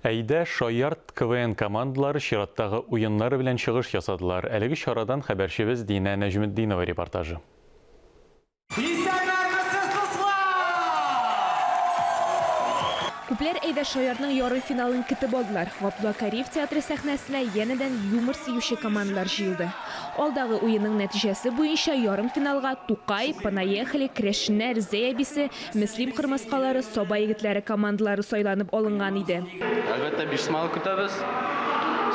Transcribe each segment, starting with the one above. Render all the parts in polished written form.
Әйдә, шаярт КВН командалары чираттагы уеннары белән чыгыш ясадылар. Әлеге чарадан хәбәрчебез Динә Нәҗметдинова репортажы. Исәннәрмесез, дуслар! Күпләр Әйдә, шаярт ның ярымфиналын көтеп алдылар. Габдулла Кариев театры сәхнәсенә янәдән юмор сөюче командалар җыелды. Алдагы уенның нәтиҗәсе буенча ярымфиналга Тукай, Понаехали, Керәшеннәр, Зәй әбисе, Мөслим кырмыскалары, Саба егетләре командалары сайланып алынган иде. Әлбәттә, Бишсмал көтәбез.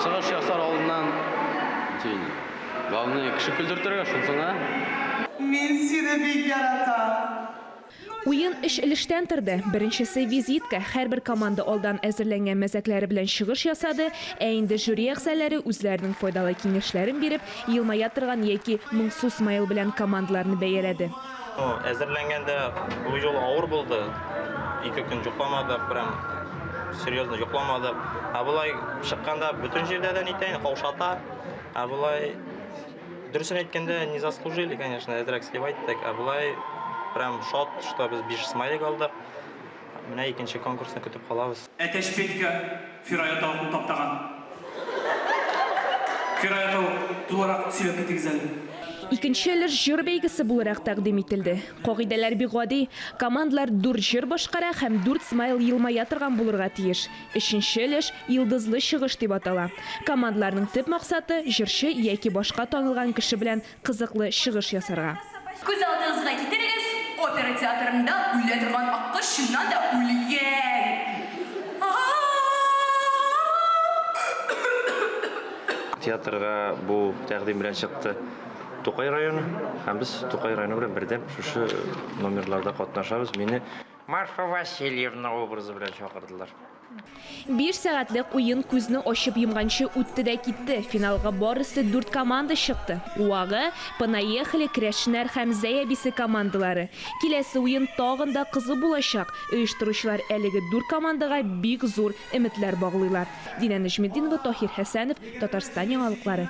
Чыгыш ясар алдыннан, главное, кеше көлдертергә, шунсы гына. Мин сине бик яратам. Уен өч өлештән торды. Беренчесе, визитка. Һәрбер команда алдан әзерләнгән мәзәкләре белән чыгыш ясады, ә инде жюри әгъзалары үзләренең файдалы киңәшләрен биреп, елмая торган яки моңсу смайл белән командаларны бәяләде. Ну, әзерләнгәндә бу юлы авыр булды. Ике көн йокламадык, прям серьезно йокламадык. Ә болай чыкканда бөтен җирдә дә нитә, каушата. Ә болай дөресен әйткәндә, не заслужили, конечно, әзрәк сливать иттек. Ә болай прям шат, что без 5 смайлик алдык. Менә икенче конкурсны көтеп калабыз. Әтәч Петька Фирая тавыкны таптаган. Фирая тавык, тулырак сөйләп китегез әле. Икенче өлеш җыр бәйгесе буларак тәкъдим ителде. Кагыйдәләр бик гади, командалар дүрт җыр башкара һәм дүрт смайл елмая торган булырга тиеш. Өченче өлеш Йолдызлы чыгыш дип атала. Командаларның төп максаты, җырчы яки башка танылган кеше белән Кызыклы чыгыш ясарга. Күз алдыгызга китерегез, опера театрында үлә торган аккош чыннан да үлгән! Театрга бу тәкъдим белән чыкты Тукай районы һәм без Тукай районы белән бердәм шушы номерларда катнашабыз. Мине Марфа Васильевна образы белән чакырдылар. Биш сәгатьлек уен күзне ачып йомганчы үтте дә китте. Финалга барысы дүрт команда чыкты. Уагы, Понаехали, Керәшеннәр һәм Зәй әбисе командалары. Киләсе уен тагын да кызу булачак. Оештыручылар әлеге дүрт командага бик зур өметләр баглыйлар. Динә Нәҗметдинова, Таһир Хәсәнов, Татарстан яңалыклары.